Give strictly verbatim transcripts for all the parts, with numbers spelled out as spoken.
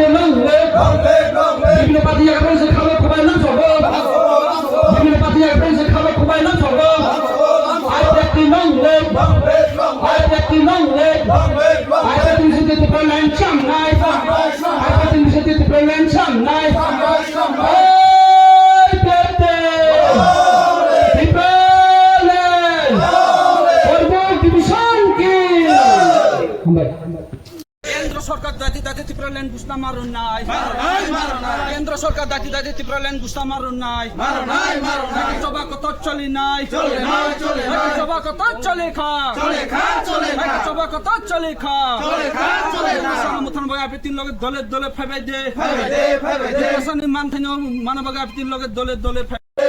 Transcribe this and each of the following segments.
Long live! Long live, long live! Bibino party yakni se khalo kubai nang sobo. Bibino party yakni se khalo kubai nang sobo. I P F T long live! Long live, long live! I P F T long live! Long live, long live! I P F T ni siti Tipraland chamnai. I P F T ni siti Tipraland chamnai. I P F T! Tipraland! Korbok division ki! Hambai. কেন্দ্র সরকার দাঁতে দাঁতে ত্রিপুরাল্যান্ড ঘোষণা মারুন নাই। মারো নাই, মারো নাই। কেন্দ্র সরকার দাঁতে দাঁতে ত্রিপুরাল্যান্ড ঘোষণা মারুন নাই। মারো নাই, মারো নাই। সভা কত চলি নাই। চলে নাই, চলে নাই। সভা কত চলে খা। চলে খা, চলে খা। সভা কত চলে খা। চলে খা, চলে খা। মতন ভাই আপনি তিন লগে দলে দলে ফেবাই দে। ফেবাই দে, ফেবাই দে। প্রশাসনিক মান থাইনো মানব ভাই আপনি তিন লগে দলে দলে ফেবাই দে।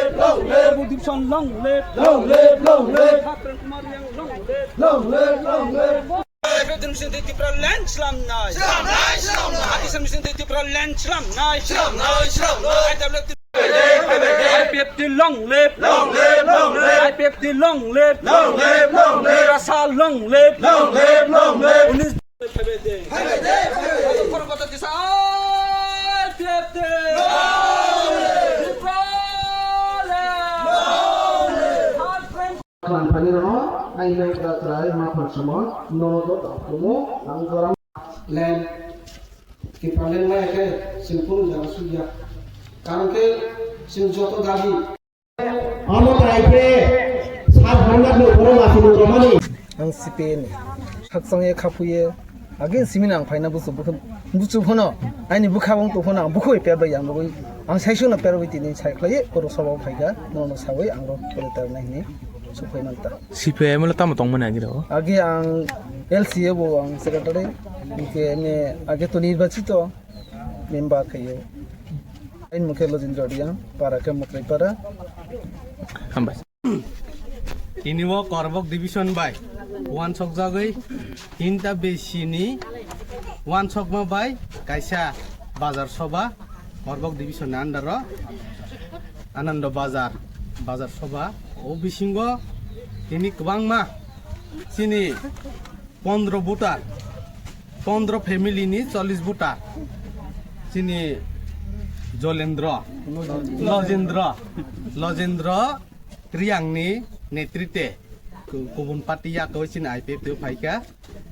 Long live! Long live, long live! Long live, long live! Long live, long live! Tipraland slam nai. Slam nai, slam nai. Pakistan mission Tipraland slam nai. Slam nai, slam nai. I P F T long live. Long live, long live. I P F T long live. Long live, long live. Tiprasa long live. Long live, long live. Unis Klan phani rano, ai nai kra krai ma phan samo, nono do tang kumu, ang joram. Land, Tipraland ma ke, simpul jang suya. Karon ke, sim joto dabi. Amo tai ke, sab hamnat no kono ma sinu romani. Ang C P M ni, hakchang ye khapu ye, Agin simi ang phaina buchu bukhu, buchu phano, aini bwkha wng tong phano ang bukhoi perbai yang bagwi, ang saiso no perbai tini sai khlai koro sobo phaikha, nono sawi ang rok kore tarnai hini suphai manta. C P I M le tamo tongmani agi rok? Agi ang L C A bo ang secretary, hingke ene age to nirbachito member khayo. Aini mukhe Lojendra Reang, para khe Mukrai para. Hambai. Tini o Korbok division bai wansok jagwi tinta besi ni wansokma bai kaisa bazar soba Korbok division ni under o Anando Bazar, bazar soba o bisingo tini kwbangma chini pondro voter, pondro family ni chollish voter, chini Jolendro, Lojendro, Lojendro Reang ni netrite ku-, kubun party ya koi chini I P F T o phaikha.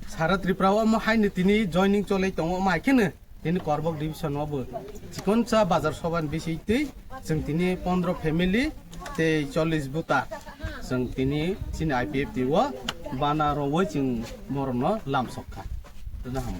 Sara Tripura o omo haino tini joining cholai tongo, omo hai kheno tini Korbok division o bo chikonsa bazar soba ni bising twi chwng tini pondro family tei chollish voter chwng tini chini I P F T o bana rwui chwng borokno lamsok kha. Rwna ham.